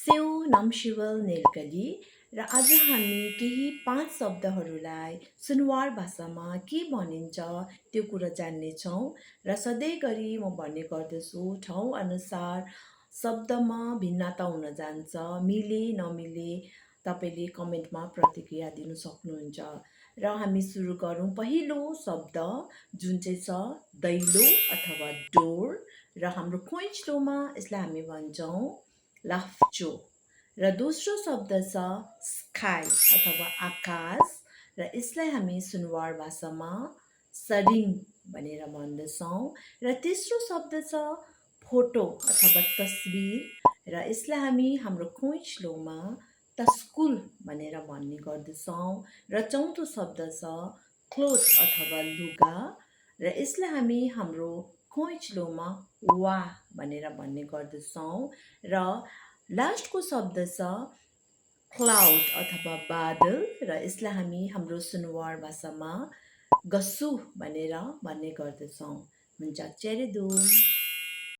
सेउ नाम्सिवल नेलकली र आज हामी केही 5 शब्दहरूलाई सुनुवार भाषामा के भनिन्छ त्यो कुरा जान्नेछौँ र सधैँ गरी म भन्ने गर्दछु ठाउँ अनुसार शब्दमा भिन्नता हुन जान्छ मिले नमिले तपाईँले कमेन्टमा प्रतिक्रिया दिनु सक्नुहुन्छ र हामी सुरु गरौँ पहिलो शब्द जुन चाहिँ छ दैलो अथवा डोर र हाम्रो खोइँचलोमा यसलाई हामी भन्छौँ लाफ्चो र दोस्रो शब्द छ स्काई अथवा आकाश र यसलाई हामी सुनवार भाषामा सरिङ भनेर भन्दछौँ र तेस्रो शब्द छ फोटो अथवा तस्बिर र यसलाई हामी हाम्रो खोइँचलोमा तस्कुल भनेर भन्ने गर्दछौँ र चौथो शब्द छ क्लोथ अथवा लुगा र यसलाई हामी हाम्रो खोइँचलोमा वा भनेर भन्ने गर्दछौँ र लास्टको शब्द छ क्लाउड अथवा बादल र यसलाई हामी हाम्रो सुनुवार भाषामा गसु भनेर भन्ने गर्दछौँ हुन्छ चेरेदुम